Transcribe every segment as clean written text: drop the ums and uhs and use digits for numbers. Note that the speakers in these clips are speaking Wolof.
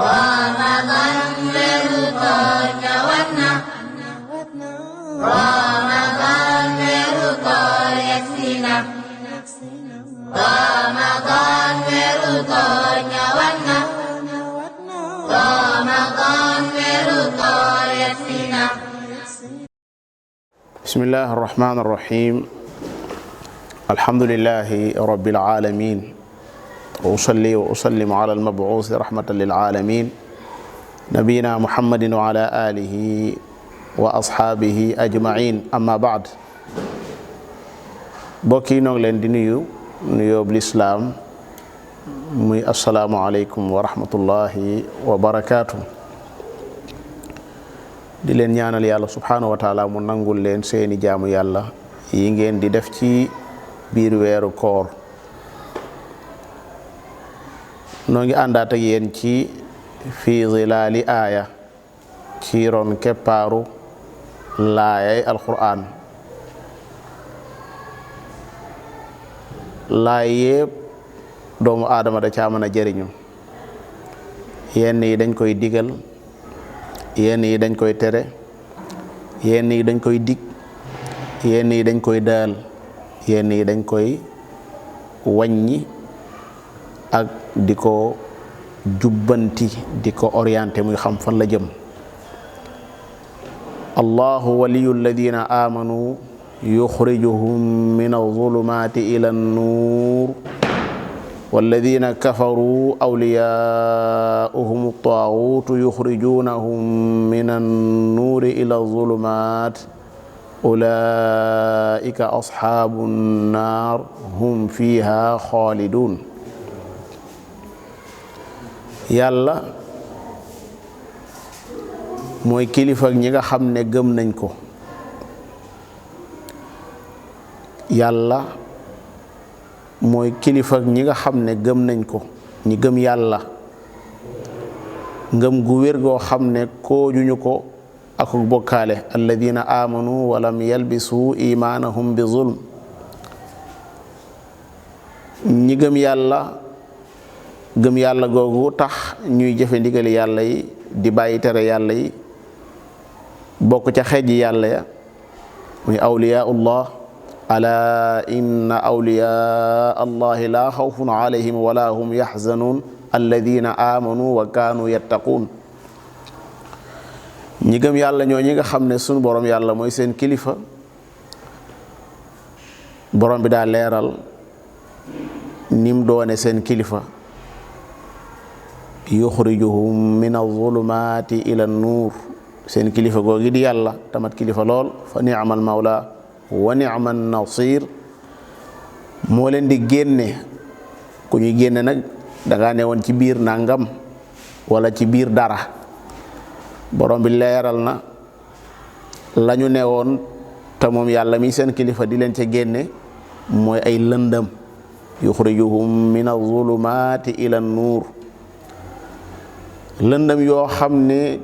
Ramadan weeru koor ñëwaat na Ramadan weeru koor yegsi na Ramadan weeru koor ñëwaat na Ramadan weeru koor yegsi na Bismillahir Rahmanir Rahim Alhamdulillahi Rabbil Alamin وأصلي وأسلم على المبعوث رحمة للعالمين نبينا محمد وعلى آله وأصحابه أجمعين أما بعد bokki noo ngi leen di nuyoo l'islam muy assalaamu aleykum wa rahmatullahi wa barakaatu di leen ñaanal yàlla subhanahu wa taala mu nangul leen seeni jaamu yàlla yi ngeen di def ci biir weeru koor noo ngi àndaat ak yéen ci fi zilaali aaya ci ron keppaaru laayay alquran laay yépp doomu aadama da caa mën a jëriñu yenn yi dañ koy digal yenn yi dañ koy tere yenn yi dañ koy dig yenn yi dañ koy daal yenn yi dañ koy wàññi ak di ko jubbanti di ko orienté muy xam fan la jëm allahu waliyu alladina amanu yuxrijuhum min alzulumati ila annuur walladina kafaru awliyauhum attaaguutu yuxrijunahum min annuuri ila alzulumat ulaika asxaabu nnaar hum fiha xaalidun yàlla mooy kilifa ñi nga xam ne gëm nañ ko yàlla mooy kilifa ñi nga xam ne gëm nañ ko ñi gëm yàlla ngëm gu wér goo xam ne koojuñu ko ak bokkaale alladina amanu walam yalbisu imaanahum bi zulm ñi gëm yàlla googu tax ñuy jëfe ndigali yàlla yi di bàyyi tere yàlla yi bokk ca xeeji yàlla ya muy awliyaullah ala inna awliya allahi la xawfun alayhim wala hum yaxzanun alladina amanu wa kaanu yattaquun ñi gëm yàlla ñoo ñi nga xam ne sunu borom yàlla mooy seen kilifa borom bi daa leeral nim doone seen kilifa yuxrijuhum min azulumati ila nuur seen kilifa googi di yàlla tamat kilifa lool fa ni'mal mawla wa ni'man nasir moo leen di génne ku ñuy génne nag dangaa ne woon ci biir nangam wala ci biir dara borom bi leeral na lañu ne woon te moom yàlla mi seen kilifa di leen ca génne mooy ay lëndëm yuxrijuhum min azulumati ila nuur lëndëm yoo xam ne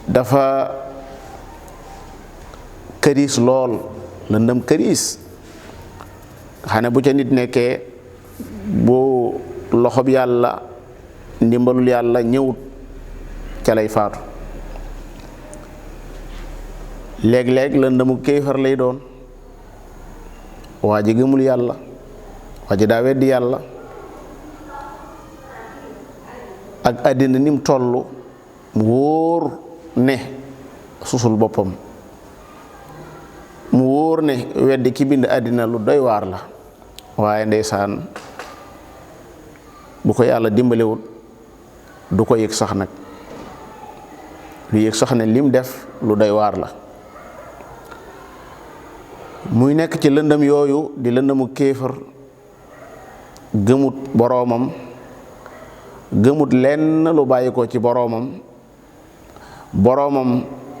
dafa këriis lool lëndëm këriis xam ne bu ca nit nekkee bu loxob yàlla ndimbalul yàlla ñëwut ca lay faatu léeg-léeg lëndëmu kéefar lay doon waa ji gëmul yàlla waa ji daa weddi yàlla ak àddina nim tollu mu wóor ne susul boppam mu wóor ne weddi ki bind àddina lu doy waar la waaye ndeysaan bu ko yàlla dimbalewut du ko yëg sax nag du yëg sax ne lim def lu doy waar la muy nekk ci lëndëm yooyu di lëndëmu kéefër gëmut boroomam gëmut lenn lu bàyyi ko ci boroomam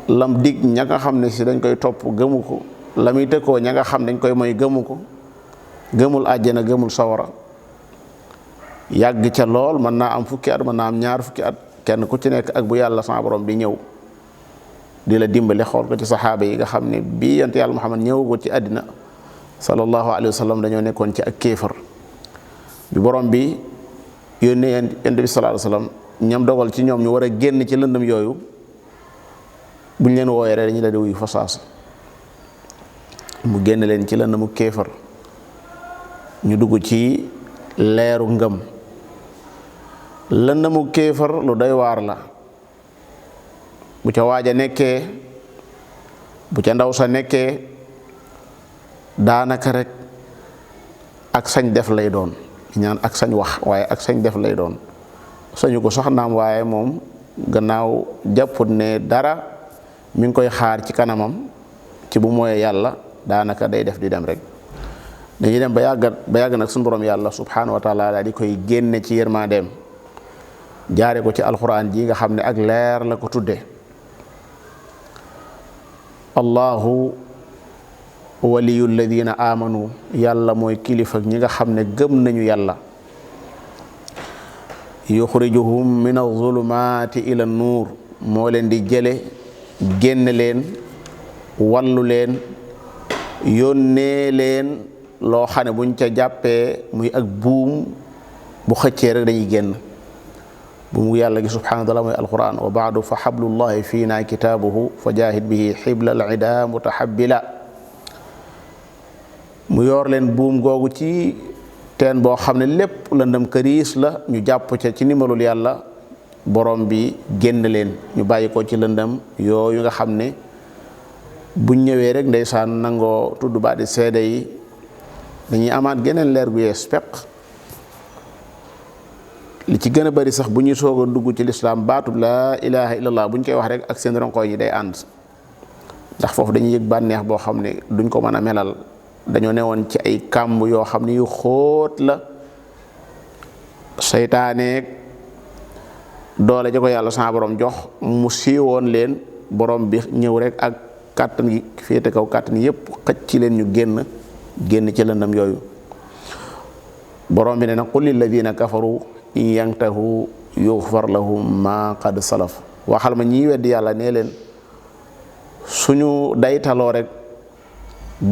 lam dig ña nga xam ne si dañ koy topp gëmu ko la muy tëkkoo ña nga xam dañ koy mooy gëmu ko gëmul àjjana gëmul sawara yàgg ca lool mën naa am fukki at mën naa am ñaar fukki at kenn ku ci nekk ak bu yàlla sama borom di ñëw di la dimbali xool ko ci saxaaba yi nga xam ne bii yonent yàlla Muhammad ñëwagul ci àddina sallallahu alayhi wa sallam dañoo nekkoon ci ak kéefar bi borom bi yónnee yonent bi sallallahu alayhi wasallam ñam dogal ci ñoom ñu war a génn ci lëndëm yooyu buñ leen wooyee rek dañu la di wuyu fa saas mu génn leen ci lëndëmu kéefar ñu dugg ci leeru ngëm. lëndëmu kéefar lu doy waar la bu ca waaja nekkee bu ca ndaw sa nekkee daanaka rek ak sañ def lay doon ñaan ak sañ wax waaye ak sañ def lay doon sañu ko sax naam waaye moom gannaaw jàpput ne dara mi ngi koy xaar ci kanamam ci bu mooyee yàlla daanaka day def di dem rek dañuy dem ba yàgg nag suñu borom yàlla subhanahu wa taala daal di koy génne ci yërmandeem jaare ko ci alquran ji nga xam ne ak leer la ko tudde allahu waliyu alladina amanu yàlla mooy kilifa ñi nga xam ne gëm nañu yàlla yuxrijuhum min azulumati ila nuur moo leen di jële génn leen wallu leen yónnee leen loo xam ne buñ ca jàppee muy ak buum bu xëccee rek dañuy génn buumu yàlla gi subhanahu wa taala mooy alquran wa baadu fa xablullahi fiina kitaabuhu fa jaahid bihi xibla al ida mutahabbila mu yor leen buum googu ci teen boo xam ne lépp lëndëm këriis la ñu jàpp ca ci ndimbalul yàlla borom bi génn leen ñu bàyyi ko ci lëndëm yooyu nga xam ne buñ ñëwee rek ndeysaan nangoo tudd baati seede yi dañuy amaat geneen leer gu yees peq li ci gën a bari sax bu ñuy soog a dugg ci lislaam baatub laa ilaha illallah bu ñu koy wax rek ak seen ronko yi day ànd ndax foofu dañuy yëg bànneex boo xam ne duñ ko mën a melal dañoo newoon ci ay kàmb yoo xam ne yu xóot la seytaaneeg doole ja ko yàlla sa borom jox mu siiwoon leen borom bi ñëw rek ak kàttan gi féete kaw kàttan yépp xëcc ci leen ñu génn ci lëndam yooyu borom bi ne na qul lilladina kafaru in yantahu yughfar lahum ma qad salaf waxal ma ñiy weddi yàlla nee leen suñu daytaloo rek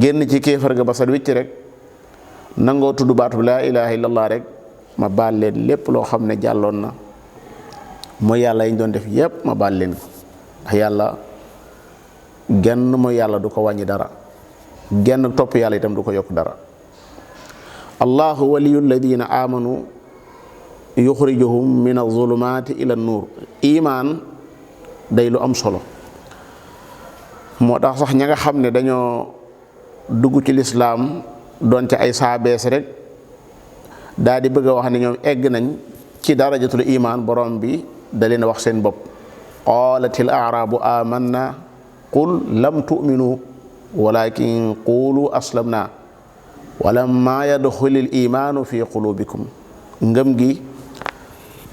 génn ci kéefar ga ba sa wicc rek nangoo tudd baatu laa ilaha illallah rek ma baal leen lépp loo xam ne jàlloon na mooy yàlla yi ñu doon def yépp ma baal leen ko ndax yàlla genn mooy yàlla du ko wàññi dara genn topp yàlla itam du ko yokk dara allahu waliyu alladina amanu yuxrijuhum min azulumati ila nuur imaan day lu am solo moo tax sax ña nga xam ne dañoo dugg ci lislaam doon ca ay saabees rek daal di bëgg a wax ne ñoom egg nañ ci darajatul imaan borom bi da leen wax seen bopp qaalatil aarabu amanna qul lam tu'minu walakin qulu aslamna walamma yadxulil imaanu fi qulubikum ngëm gi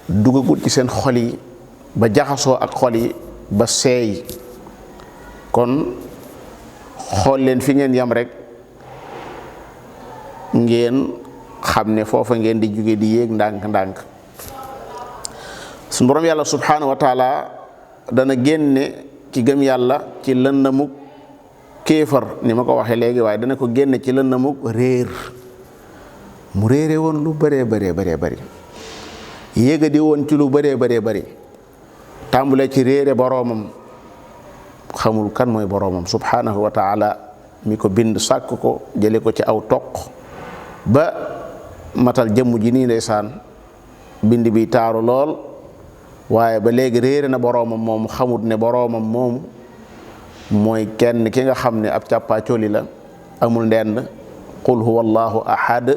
dugagut ci seen xol yi ba jaxasoo ak xol yi ba seey kon xool leen fi ngeen yam rek ngeen xam ne foofa ngeen di jóge di yéeg ndànk-ndànk suñu borom yàlla subhanahu wa taala dana génne ci gëm yàlla ci lëndamuk kéefar ni ma ko waxee léegi waaye dana ko génne ci lëndamuk réer mu réere woon lu bëree bëri yéega di woon ci lu bëree bëri tàmbule ci réere boroomam xamul kan mooy boroomam subhanahu wa taala mi ko bind sàkk ko jële ko ci aw toq ba matal jëmm ji nii ndeysaan bind bi taaru lool waaye ba léegi réere na boroomam moomu xamut ne boroomam moomu mooy kenn ki nga xam ne ab càppaacoli la amul ndend qul huwa allahu ahad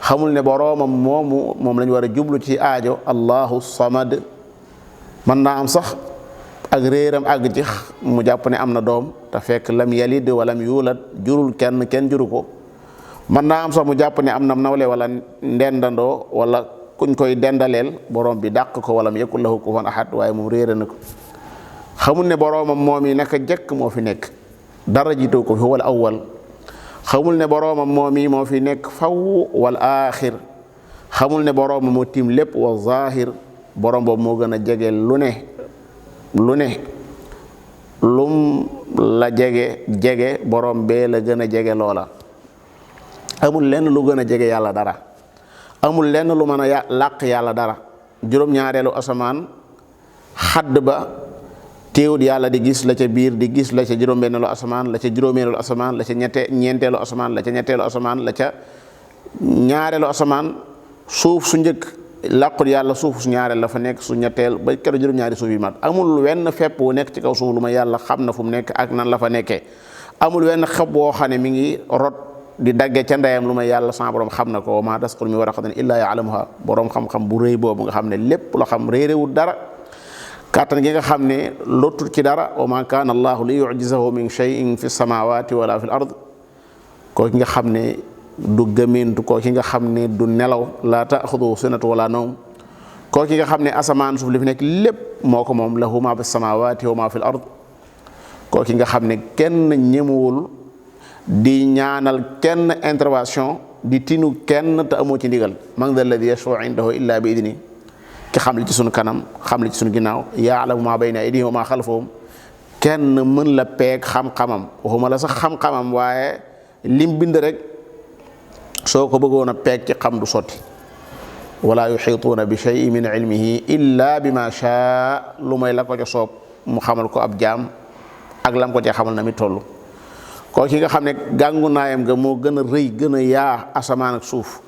xamul ne boroomam moomu moom lañu war a jublu ci aajo allahu samad mën naa am sax ak réeram àgg ci mu jàpp ne am na doom te fekk lam yalid walam yulad jurul kenn juru ko mën naa am sax mu jàpp ne am na nawle wala ndendandoo wala kuñ koy dendaleel borom bi dàq ko walam yakul lahu kufuwan ahad waaye moom réere na ko xamul ne boroomam moom yi naka jekk moo fi nekk dara jiitu ko fi wal awwal xamul ne boroomam moom yi moo fi nekk faw wal aaxir xamul ne boroomam moo tiim lépp wa zaahir borom boobu moo gën a jege lu ne lum la jege borom bee la gën a jege loola amul lenn lu gën a jege yàlla dara amul lenn lu mën a làq yàlla dara. juróom-ñaareelu asamaan xadd ba teewut yàlla di gis la ca biir di gis la ca juróom-benneelu asamaan la ca juróomeelu asamaan la ca ñeenteelu asamaan la ca ñetteelu asamaan la ca ñaareelu asamaan. suuf su njëkk làqut yàlla suuf su ñaareel la fa nekk, su ñetteel ba keroog juróom-ñaari suuf yi mat. amul wenn fepp wu nekk ci kaw suuf lu ma yàlla xam na fu mu nekk ak nan la fa nekkee. amul wenn xab woo xam ne mi ngi rot di dagge ca ndeyam lu ma yàlla sama borom xam na ko. wa maa tasqut min waraqatin illaa ya'lamuhaa. borom xam-xam bu rëy boobu nga xam ne lépp la xam, réeréwul dara. kàttan gi nga xam ne lottut ci dara. wa maa kaana allaahu li yu'jizahu min shay'in fi samaawaati wala fil ard. kooku nga xam ne du gëmeentu, kooku nga xam ne du nelaw, laa ta'xuduhu sinatun wala nawm. kooku nga xam ne asamaan suuf li fi nekk lépp moo ko moom. lahu maa fi samaawaati wa maa fil ard. kooku nga xam ne kenn ñemewul di ñaanal kenn intervention, di tinu kenn te amoo ci ndigal. man dha alladi yashfa'u indahu illa bi idni. ki xam li ci sunu kanam, xam li ci sunu ginnaaw. ya'lamu maa bayna aydihim wa maa xalfahum. kenn mën la peeg xam-xamam, waxuma la sax xam-xamam waaye lim bind rek soo ko bëggoon a peeg ci xam du sotti. wala yuxiituuna bi shay'in min ilmihi illa bi ma shaa. lu may la ko ca soob mu xamal ko ab jaam ak lam ko ca xamal na mi toll. koo ki nga xam ne gàngu naayam nga moo gën a rëy gën a yaa asamaan ak suuf.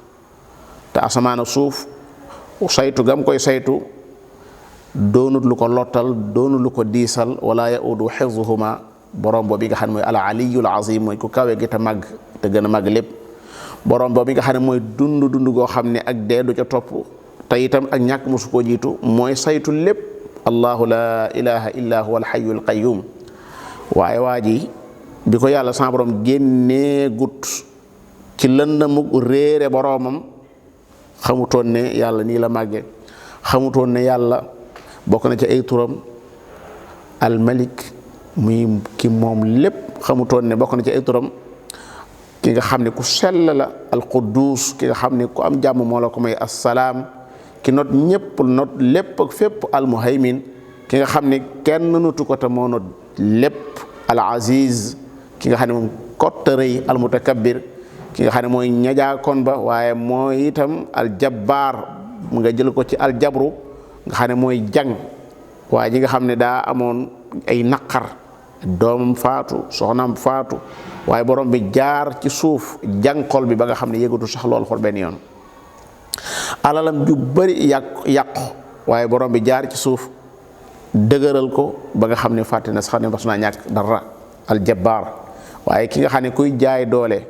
te asamaan ak suuf saytu gam koy saytu doonut lu ko lottal, doonut lu ko diisal. wala yaudu xifzuhuma. borom boobu nga xam ne mooy al aliyul azim, mooy ku kawe gi te màgg te gën a màgg lépp. borom boobu nga xam ne mooy dund goo xam ne ak dee du ca topp te itam ak ñàkk mosu koo jiitu, mooy saytu lépp. allahu la ilaha illa huwa al hayyul qayyum. waaye waa ji bi ko yàlla sa borom génnee gut ci lëndamug réere boromam, xamutoon ne yàlla nii la màgge, xamutoon ne yàlla bokk na ci ay turam al malik, muy ki moom lépp. xamutoon ne bokk na ci ay turam ki nga xam ne ku sell la, al quddus, ki nga xam ne ku am jàmm moo la ko may, assalaam, ki not ñëpp not lépp ak fépp, al muhaymin, ki nga xam ne kenn nutu ko te moo not lépp, al aziz, ki nga xam ne moom kotta rëy, al mutakabbir, ki nga xam ne mooy ñajaakoon ba waaye mooy itam al jabbaar, mu nga jël ko ci al jabru nga xam ne mooy jàng. waaye ji nga xam ne daa amoon ay naqar, doomam faatu, soxnaam faatu, waaye borom bi jaar ci suuf jàng xol bi ba nga xam ne yëgatu sax lool xol benn yoon. alalam ju bari yàqu waaye borom bi jaar ci suuf dëgëral ko ba nga xam ne fàtte na sax ne mas naa ñàkk dara. al jabbaar. waaye ki nga xam ne kuy jaay doole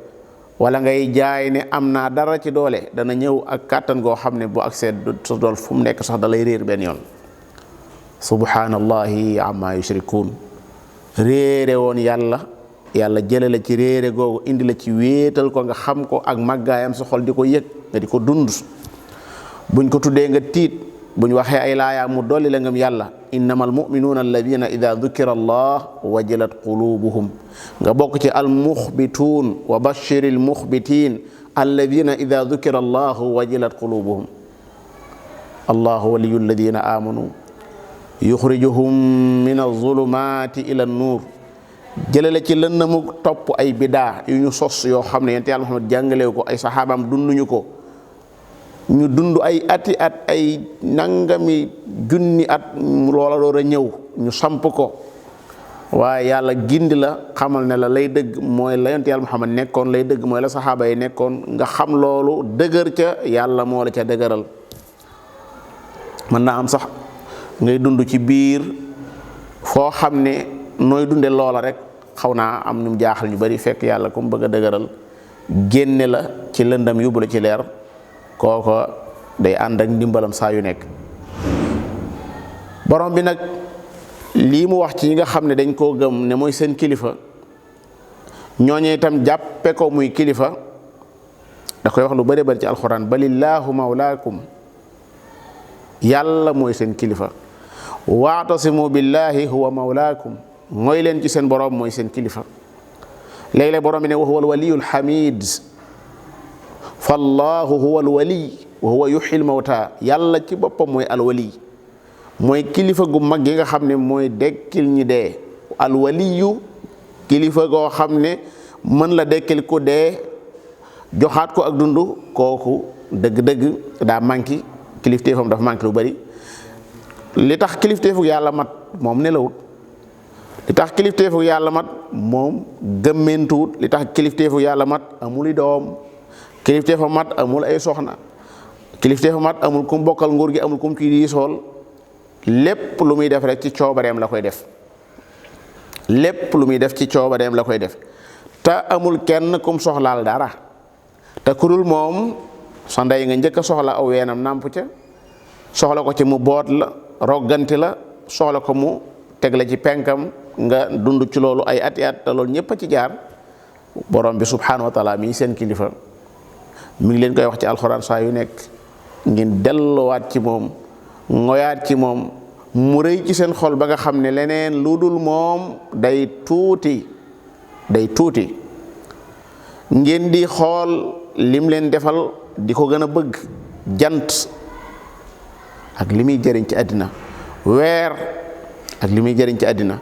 wala ngay jaay ne am naa dara ci doole, dana ñëw ak kàttan goo xam ne bu agsee sa dool fu mu nekk sax da lay réer benn yoon. subhanallahi amma yushrikuun. réere woon yàlla jële la ci réere googu indi la ci wéetal ko nga xam ko ak màggaayam sa xol di ko yëg nga di ko dund. buñ ko tuddee nga tiit, buñ waxee ay laayaa mu dolli la ngëm yàlla. innamal mu'minuuna alladina ida dukira allah wajilat qulubuhum. nga bokk ci almuxbituun wa bashiri almuxbitiin alladina ida dukira allahu wajilat qulubuhum. allahu waliyu alladina amanu yuxrijuhum min azulumaati ila nuur. jële la ci lëndëmu topp ay bidaa yu ñu sos yoo xam ne yonent Yàlla Muhammad jàngalewu ko, ay saxaabaam dunduñu ko. ñu dund ay ati at, ay nangami junni at, loola door a ñëw ñu samp ko. waaye yàlla gindi la xamal ne la lay dëgg mooy la yonent Yàlla Muhammad nekkoon, lay dëgg mooy la saxaaba yi nekkoon. nga xam loolu dëgër ca, yàlla moo la ca dëgëral. mën naa am sax ngay dund ci biir foo xam ne nooy dunde loola rek xaw naa am ñu jaaxal ñu bari, fekk yàlla ku mu bëgg a dëgëral génne la ci lëndam yóbbu la ci leer, kooko day ànd ak ndimbalam saa yu nekk. borom bi nag lii mu wax ci ñi nga xam ne dañ koo gëm ne mooy seen kilifa, ñooñu itam jàppe ko muy kilifa, da koy wax lu bari bari ci alxuraan. balillaahu mawlaakum. yàlla mooy seen kilifa. waatasimu billahi huwa mawlaakum. mooy leen ci seen borom mooy seen kilifa. léeg-léeg borom bi ne wa huwa alwaliyul hamid. fallahu huwa alwali wa huwa yuhyil mawta. yàlla ci boppam mooy alwali, mooy kilifa gu mag gi nga xam ne mooy dekkil ñi dee. alwaliyu kilifa goo xam ne mën la dekkil ku dee joxaat ko ak dund, kooku dëgg-dëgg daa manqué kilifteefam dafa manqué lu bari. li tax kilifteefu yàlla mat moom nelawut, li tax kilifteefu yàlla mat moom gëmmentuwut, li tax kilifteefu yàlla mat amul doom, kilifteefu mat amul ay soxna, kilifteefu mat amul kum bokkal nguur gi, amul kum ci diisool. lépp lu muy def rek ci coobareem la koy def, lépp lu muy def ci coobareem la koy def, te amul kenn kum soxlaal dara. te kurul moom sa ndey nga njëkk a soxla aw weenam nàmp ca, soxla ko ci mu boot la, rogganti la, soxla ko mu teg la ci penkam nga dund ci loolu ay ati at, te loolu ñëpp a ci jaar. borom bi subhanahu wa taala mii seen kilifa mi ngi leen koy wax ci alxuraan saa yu nekk, ngeen delluwaat ci moom, ngoyaat ci moom, mu rëy ci seen xol ba nga xam ne leneen lu dul moom day tuuti, ngeen di xool lim leen defal di ko gën a bëgg. jant ak li muy jëriñ ci àddina, weer ak li muy jëriñ ci àddina,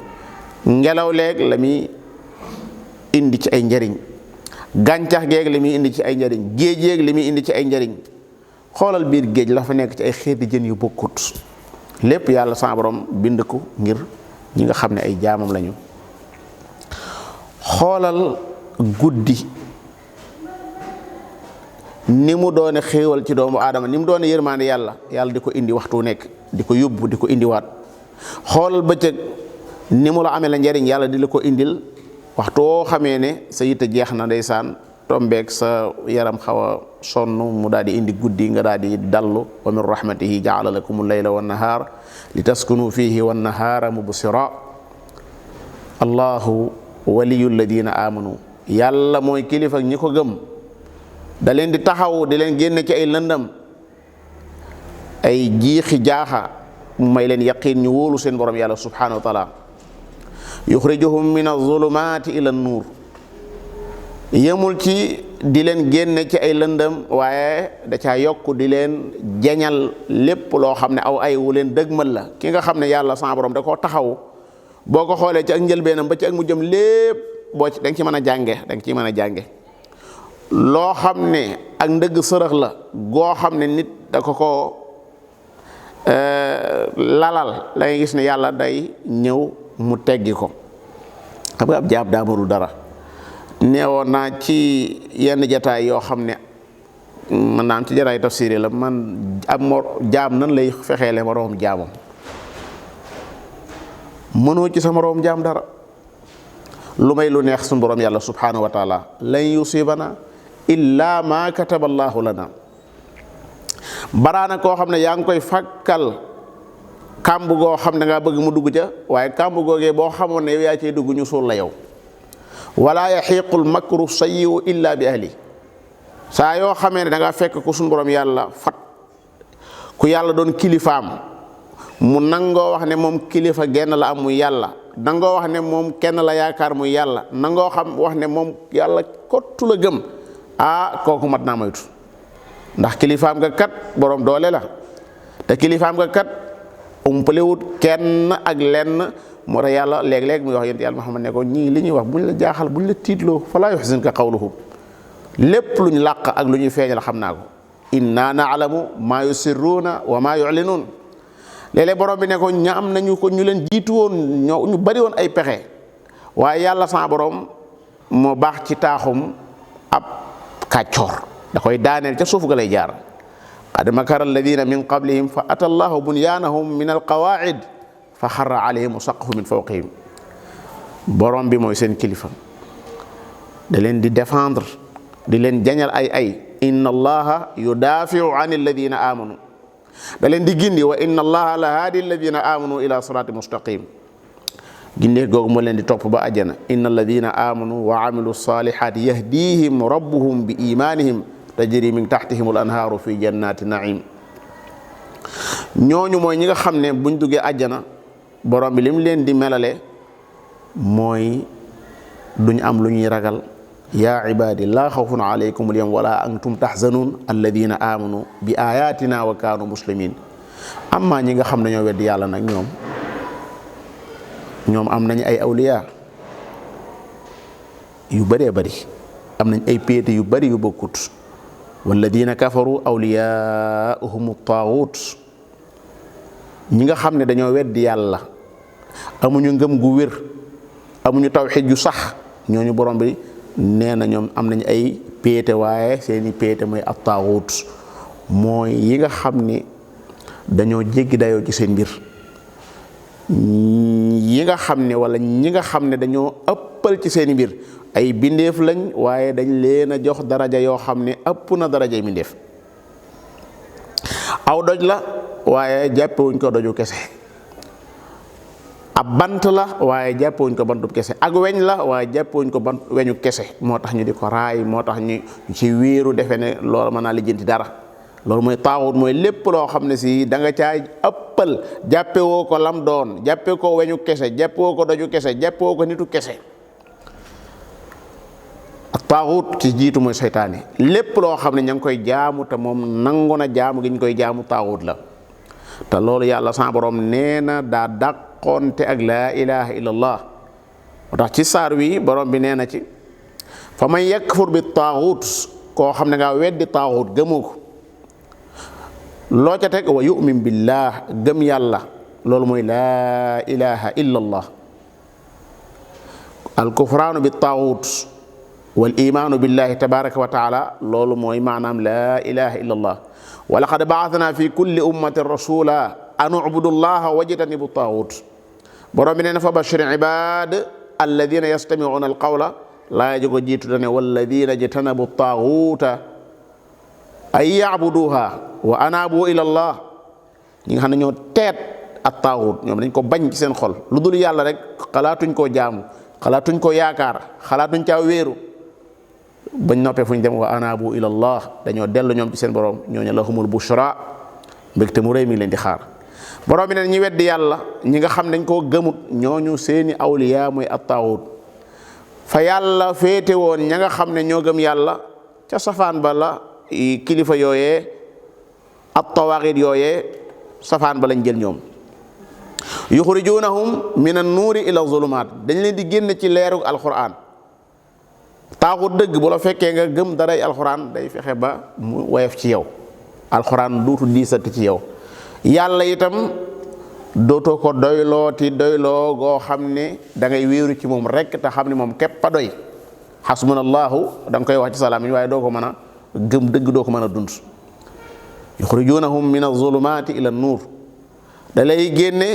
ngelaw leeg la muy indi ci ay njëriñ, gàncax geeg li muy indi ci ay njëriñ, géej yeeg li muy indi ci ay njëriñ. xoolal biir géej la fa nekk ci ay xeeti jën yu bokkut, lépp yàlla sa borom bind ko ngir ñi nga xam ne ay jaamam lañu. xoolal guddi ni mu doone xéewal ci doomu aadama, ni mu doone yërmaande yàlla di ko indi waxtu nekk, di ko yóbbu, di ko indiwaat. xoolal bëccëg ni mu la amee la njariñ, yàlla di la ko indil waxtu woo xamee ne sa yitte jeex na ndeysaan, tombeek sa yaram xaw a sonn, mu daal di indi guddi nga daal di dallu. wa min rahmatihi jaala lakum al-layla wan nahaar li taskunu fihi wan nahaara mubsira. allahu waliyu alladina amanu, yàlla mooy kilifa ñi ko gëm, da leen di taxaw di leen génne ci ay lëndam, ay jiixi jaaxa, mu may leen yaqiin ñu wóolu seen borom yàlla subhanahu wa taala. yuxrijuhum min az-zulumaati ila an-nuur, yemul ci di leen génne ci ay lëndam, waaye da caa yokk di leen jañal lépp loo xam ne aw ay wu leen dëgmal la. ki nga xam ne yàlla sa borom da koo taxaw, boo ko xoolee ci ak njëlbeenam ba ci ak mu jëm lépp boo ci da nga ci mën a jànge, da nga ciy mën a jànge loo xam ne ak ndëgg sërëx la goo xam ne nit da ko lalal, la ngay gis ne yàlla day ñëw mu teggi ko. xam nga ab jaam daa mënul dara. neewoon naa ci yenn jataay yoo xam ne man naam ci jataay tafsir la, man ab jaam nan lay fexeele moroom jaamam. mënoo ci sa moroom jaam dara lu may lu neex suñu borom yàlla subhanahu wa taala. lan yusibana illa ma kataba allahu lana. baraana koo xam ne yaa ngi koy fàkkal kàmb goo xam ne nga bëgg mu dugg ca, waaye kàmb googee boo xamoon ne yow yaa cay dugg ñu suul la yow. wala yaxiiqul makru sayyi'u illa bi ahli. saa yoo xamee ne da nga fekk ku suñu borom yàlla fat, ku yàlla doon kilifaam, mu nangoo wax ne moom kilifa genn la am muy yàlla, nangoo wax ne moom kenn la yaakaar muy yàlla, nangoo wax ne moom yàlla kottu la gëm, kooku mat naa moytu. ndax kilifaam nga kat borom doole la, te kilifaam nga kat umpalewut kenn ak lenn. moo tax yàlla léeg-léeg muy wax yonent yàlla Muhammad ne ko ñii li ñuy wax buñ la jaaxal, buñ la tiitloo, falaa yuhzinka qawluhum, lépp luñ làq ak lu ñuy feeñal xam naa ko. inna na'lamu maa yusirruuna wa maa yu'linuun. léeg-léeg borom bi ne ko ña am nañu ko ñu leen jiitu woon, ñu bari woon ay pexe, waaye yàlla sa borom moo baax ci taaxum ab kàccoor, da koy daaneel ca suuf ga lay jaar. qad makara alladina min qablihim fa ata allahu bunyaanahum min alqawaacid fa xarra alayhim saqfu min fawqihim. borom bi mooy seen kilifa, da leen di défendre, di leen jañal ay inna allaha yudaafiu an alladina amanu, da leen di gindi. wa inna allaha la haadi alladina amanu ila sirati mustaqim. gindee googu moo leen di topp ba àjjana. inna alladina amanu wa amilu salihati yahdihim rabbuhum bi imanihim tajri min tahtihim al anhaaru fi jannati naim. ñooñu mooy ñi nga xam ne buñ duggee àjjana, borom bi lim leen di melale mooy duñ am lu ñuy ragal. yaa ibadi laa xawfun alaykum al yawma wala antum tahzanun alladina amanu bi ayatina wa kaanu muslimin. amma ñi nga xam ne ñoo weddi yàlla nag ñoom am nañ ay awliya yu bëree bëri, am nañ ay péete yu bëri yu bokkut. walladina kafaru awliyaahum taaxut ñi nga xam ne dañoo weddi yàlla amuñu ngëm gu wér amuñu tawxiid ju sax ñooñu borom bi nee na ñoom am nañ ay péete waaye seeni péete mooy at taaxut mooy yi nga xam ni dañoo jéggi dayoo ci seen mbir yi nga xam ne wala ñi nga xam ne dañoo ëppal ci seeni mbir ay bindeef lañ waaye dañ leen a jox daraja yoo xam ne ëpp na daraja bindeef aw doj la waaye jàppewuñ ko doju kese ab bant la waaye jàppewuñ ko bantub kese ak weñ la waaye jàppewuñ ko bant weñu kese moo tax ñu di ko raay moo tax ñu ci wéeru defe ne loolu mën naa lijjanti dara loolu mooy taaxut mooy lépp loo xam ne si da nga caa ëppal jàppewoo ko lam doon jàppe ko weñu kese jàppewoo ko doju kese jàppewoo ko nitu kese ak taaxut ci jiitu mooy seytaane lépp loo xam ne ña ngi koy jaamu te moom nangu na jaamu gi ñu koy jaamu taaxut la te loolu yàlla sa borom nee na daa dàqoonte ak laa ilaha illallah moo tax ci saar wi borom bi nee na ci fa man yakfur bi taaxut koo xam ne nga weddi taaxut gëmoo ko loo ca teg wa yu'min billah gëm yàlla loolu mooy laa ilaha illallah al kufraanu bi taaxut wal imaanu billahi tabaraka wa taala loolu mooy maanaam laa ilaha illallah wa laqad ba'athna fi kulli ummatin rasula an ubudu llaha wajtanibu taaxut borom bi nee na fa bashir ibad alladina yastami'una alqawla laa jogo jiitu dane walladina jtanabu taaxuta ay ya'buduha wa anabu ila allah ñi nga xam ne ñoo teet ak taaxut ñoom dañ ko bañ ci seen xol lu dul yàlla rek xalaatuñ koo jaamu xalaatuñ koo yaakaar xalaatuñ caa wéeru bañ noppee fu ñu dem wa anabu ila allah dañoo dellu ñoom ci seen borom ñooñu lahumul bushra mbégte mu rëy mi leen di xaar borom bi ne ñi weddi yàlla ñi nga xam dañ koo gëmut ñooñu seeni awliya mooy at taaxut fa yàlla féete woon ña nga xam ne ñoo gëm yàlla ca safaan ba la kilifa yooyee at tawaaxit yooyee safaan ba lañ jël ñoom yuxrijunahum min an nuuri ila zulumaat dañ leen di génn ci leerug alquran taaxut dëgg bu la fekkee nga gëm daray alquran day fexe ba mu woyof ci yow alquran duutu diisati ci yow yàlla itam dootoo ko doylooti doyloo goo xam ne da ngay wéeru ci moom rek te xam ne moom képp a doy xasbunallahu da nga koy wax ci salaam yi waaye doo ko mën a gëm dëgg doo ko mën a dund yuxrijunahum min azulumaati ila nuur da lay génne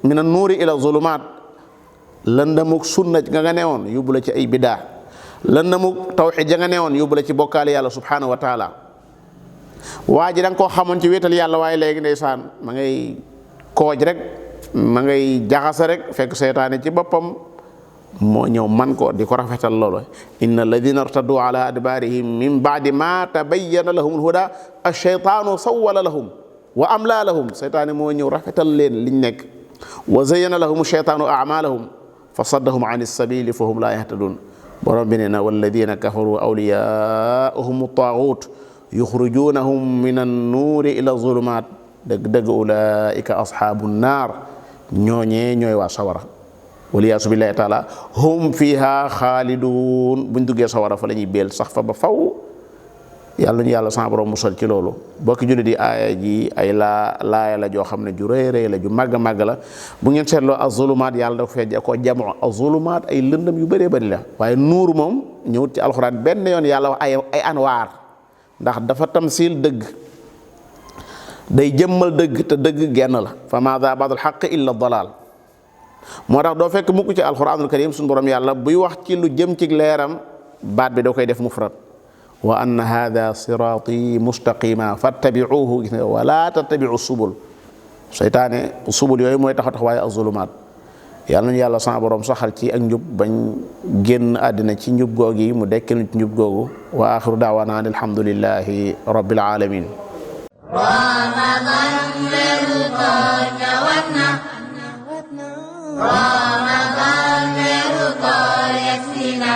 min an nuuri ila zulumaat lëndamuk sunna nga newoon yóbbu la ci ay bidaa lëndamuk tawxiid ja nga newoon yóbbu la ci bokkaale yàlla subhanahu wa taala waa ji da nga koo xamoon ci wéetal yàlla waaye léegi ndeysaan ma ngay kooj rek ma ngay jaxase rek fekk seytaane ci boppam moo ñëw man ko di ko rafetal loolu inna alladina irtaddu ala adbarihim min baadi ma tabayyana lahum alhuda ash-shaytaanu sawwala lahum wa amla lahum seytaane moo ñëw rafetal leen liñ nekk wa zayyana lahum ash-shaytaanu a'malahum fa saddahum an as-sabili fa hum la yahtadun borom bi nee na walladina kafaru awliyaahum at-taaghut yuxrijunahum min an-nuuri ila zulumaat dëgg-dëgg ulaika asxaabu naar ñooñee ñooy waa sawara waliyaasu billahi taala hum fiha xaalidun buñ duggee sawara fa la ñuy beel sax fa ba faw yàlla ñu yàlla sama borom musal ci loolu bokki jullit yi aaya ji ay laaya la joo xam ne ju rëy rëy la ju màgg màgg la bu ngeen seetloo az-zulumaat yàlla da ko fee ko jamoo az-zulumaat ay lëndëm yu bëree bëri la waaye nuur moom ñëwut ci alxuraan benn yoon yàlla wax ay anwaar ndax dafa tamsil dëgg day jëmmal dëgg te dëgg genn la fa maada ba'dal xaq illa dalaal moo tax doo fekk mukk ci alxuraanul karim suñu borom yàlla buy wax ci lu jëm ci leeram baat bi da koy def mufrad wa anna hada siraati mustaqima fattabi'uhu gis nga wala tattabi'u subul seytaane subul yooyu mooy tax waaye az-zulumaat yàlla nañu yàlla sama borom saxal ci ak njub bañ génn àddina ci njub googi mu dekkil ci njub googu wa axiru daawaana an alhamdulillahi rabbil alamin Ramadan weeru koor yegsi na